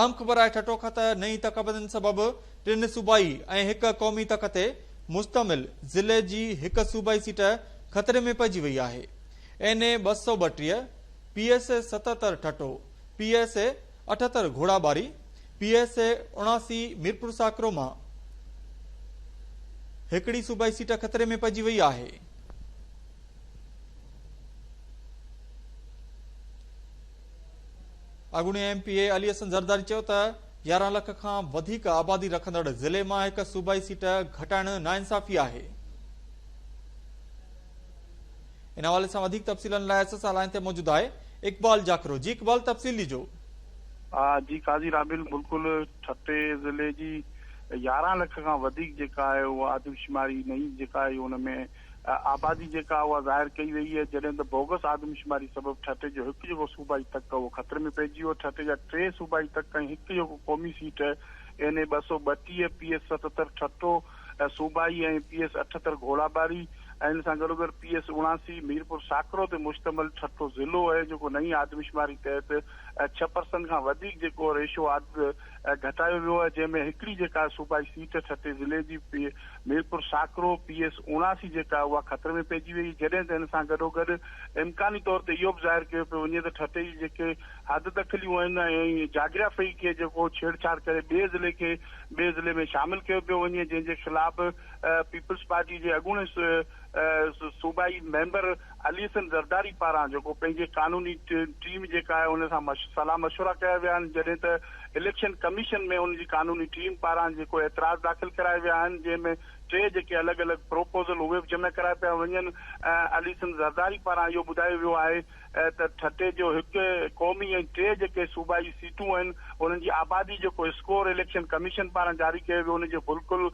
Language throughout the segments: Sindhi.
اهم خبر آهي ٺٽو کان ته نئين تڪبندين سبب ٽن صوبائي ۽ هڪ قومي تڪ تي مشتمل ضلعي جي هڪ صوبائي سيٽ خطري ۾ پئجي وئي آهي. اين اي 232، پي ايس اي 77 ٺٽو، پي ايس اي 78 گهوڙاٻاري، پي ايس اي 79 ميرپورساڪرو مان هڪڙي صوبائي سيٽ خطري ۾ پئجي وئي آهي. اڳوڻي M P A Ali Hassan Zardari چيو ته 11 لک کان وڌيڪ آبادي رکندڙ ضلعي مان هڪ صوبائي سيٽ گهٽائڻ ناانصافي آهي. ان حوالي سان وڌيڪ تفصيلن لاء ايس ايس آر لائين تي موجود آهي اقبال جاکرو. جي اقبال تفصيل ڏجو. جي قاضي رابيل بلڪل ٺٽي ضلعي جي 11 لک کان وڌيڪ جيڪا آهي اها آدمشماري نئين جيڪا آهي ان ۾ آبادي جيڪا اها ظاهر ڪئي وئي آهي جڏهن ته بوگس آدمشماري سبب ٺٽي جو هڪ جيڪو صوبائي تڪ اهو خطري ۾ پئجي ويو ٺٽي جا ٽي صوبائي تڪ ۽ هڪ جيڪو قومي سيٽ اين اي 232 پي ايس 77 ٺٽو صوبائي ۽ پي ايس 78 گهوڙاٻاري ۽ ان سان گڏوگڏ پي ايس 79 ميرپور ساڪرو تي مشتمل ٺٽو ضلعو آهي جيڪو نئين آدمشماري تحت 6 پرسنٽ کان وڌيڪ جيڪو ريشو گهٽايو ويو آهي جنهن ۾ هڪڙي جيڪا صوبائي سيٽ ٺٽي ضلعي جي ميرپور ساڪرو پي ايس 79 جيڪا اها خطري ۾ پئجي وئي جڏهن ته ان سان گڏوگڏ امڪاني طور تي اهو به ظاهر ڪيو پيو وڃي ته ٺٽي جي جيڪي حد دخليون آهن ۽ جاگرافي کي جيڪو ڇيڙڇاڙ ڪري ٻئي ضلعي کي ٻئي ضلعي ۾ شامل ڪيو پيو وڃي جنهن جي خلاف پيپلز پارٽي جي اڳوڻي صوبائي ميمبر علي حسن زرداري پاران جيڪو پنهنجي قانوني ٽيم جيڪا آهي ان سان صلاح مشورا ڪيا ويا آهن جڏهن ته اليڪشن ڪميشن ۾ ان جي قانوني ٽيم پاران جيڪو اعتراض داخل ڪرايا ويا آهن جنهن ۾ ٽي جيڪي الڳ الڳ پروپوزل اهي به جمع ڪرايا پيا وڃن علي حسن زرداري پاران اهو ٻڌايو ويو آهي ته ٺٽي جو هڪ قومي ۽ ٽي جيڪي صوبائي سيٽون آهن انهن جي آبادي جيڪو اسڪور اليڪشن ڪميشن پاران جاري ڪيو ويو ان جو بلڪل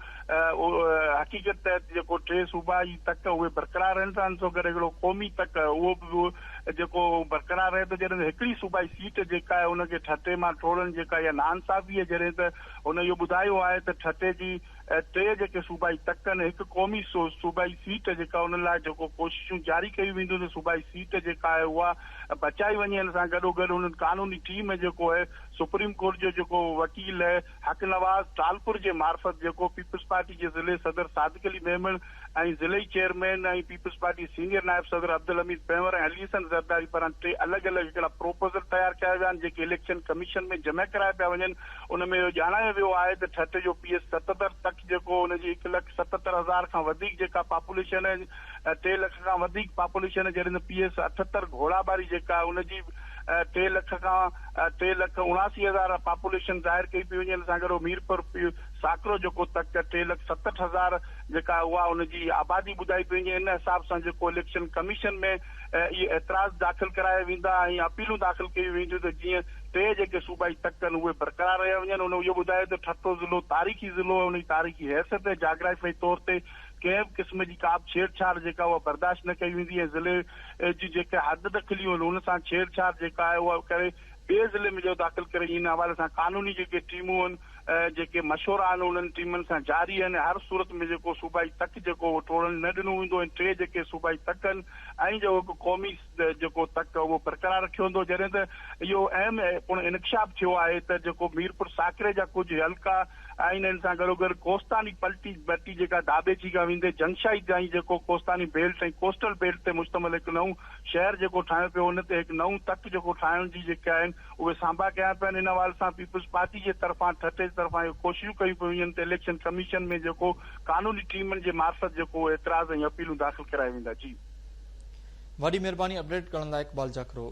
حقيقت تحت جيڪو ٽي صوبائي تڪ اهي برقرار رهن ٿا ان سان گڏ هڪڙو قومي تڪ اهو به جيڪو برقرار رهي ٿو جڏهن ته هڪڙي صوبائي سيٽ جيڪا آهي ان کي ٺٽي مان ٽوڙڻ جيڪا اها ناانصافي آهي جڏهن ته هن اهو ٻڌايو آهي ته ٺٽي جي ٽي جيڪي صوبائي تڪ آهن هڪ قومي صوبائي سيٽ جيڪا ان لاء جيڪو ڪوششون جاري ڪيون وينديون ته صوبائي سيٽ جيڪا آهي اها بچائي وڃي ان سان گڏو گڏ انهن قانوني ٽيم جيڪو آهي سپريم ڪورٽ جو جيڪو وڪيل حق نواز ٽالپر جي معرفت جيڪو پيپلز پارٽي جي ضلعي صدر صادق علي ميمڻ ۽ ضلعي چيئرمين ۽ پيپلز پارٽي سينيئر نائب صدر عبدالحميد پنهور ۽ علي حسن زرداري پاران ٽي الڳ الڳ هڪڙا پروپوزل تيار ڪيا ويا آهن جيڪي اليڪشن ڪميشن ۾ جمع ڪرايا پيا وڃن ان ۾ اهو ڄاڻايو ويو آهي ته ٺٽ جو پي ايس 77 تڪ جيڪو ان جي هڪ لک 77 هزار کان وڌيڪ جيڪا پاپوليشن آهي ٽي لک کان وڌيڪ پاپوليشن آهي جڏهن ته پي ايس 78 گهوڙاٻاري جيڪا آهي ان جي ٽي لک کان ٽي لک 79 هزار پاپوليشن ظاهر ڪئي پئي وڃي ان سان گڏ ميرپور ساڪرو جيڪو تڪ ٽي لک 67 هزار جيڪا اها ان جي آبادي ٻڌائي پئي وڃي ان حساب سان جيڪو اليڪشن ڪميشن ۾ اهي اعتراض داخل ڪرايا ويندا ۽ اپيلون داخل ڪيون وينديون ته جيئن ٽي جيڪي صوبائي تڪ آهن اهي برقرار رهيا وڃن. هن اهو ٻڌايو ته ٺٽو ضلعو تاريخي ضلعو آهي ان جي تاريخي حيثيت ۽ جاگرافيائي طور تي ڪنهن به قسم جي ڪا به ڇيڙ ڇاڙ جيڪا اها برداشت نه ڪئي ويندي ۽ ضلعي جون جيڪي حد دخليون آهن ان سان ڇيڙ ڇاڙ جيڪا آهي اها ڪري ٻئي ضلعي ۾ جو داخل ڪري ان حوالي سان قانوني جيڪي ٽيمون آهن جيڪي مشورا آهن انهن ٽيمن سان جاري آهن هر صورت ۾ جيڪو صوبائي تڪ جيڪو اهو ٽوڙڻ نه ڏنو ويندو ۽ ٽي جيڪي صوبائي تڪ آهن ۽ جيڪو هڪ قومي جيڪو تڪ اهو برقرار رکيو ويندو جڏهن ته اهو اهم پڻ انڪشاف ٿيو آهي ته جيڪو ميرپور ساڪري جا ڪجهه حلقا آهن ان سان گڏوگڏ ڪوستاني پلٽي بٽي جيڪا ڌاٻيجي کان ويندي جنگشاهي تائين جيڪو ڪوستاني بيلٽ ۽ ڪوسٽل بيلٽ تي مشتمل هڪ نئون شهر جيڪو ٺاهيو پيو ان تي هڪ نئون تڪ جيڪو ٺاهڻ جي جيڪي آهن اهي سانڀا ڪيا پيا آهن ان حوالي سان پيپلز پارٽي جي طرفان ٺٽي جي طرفان اهي ڪوششون ڪيون پيون وڃن ته اليڪشن ڪميشن ۾ جيڪو قانوني ٽيمن جي معرفت جيڪو اعتراض ۽ اپيلون داخل ڪرايا ويندا جي. وڏي مهرباني اپڊيٽ ڪرڻ لاء اقبال جاکرو.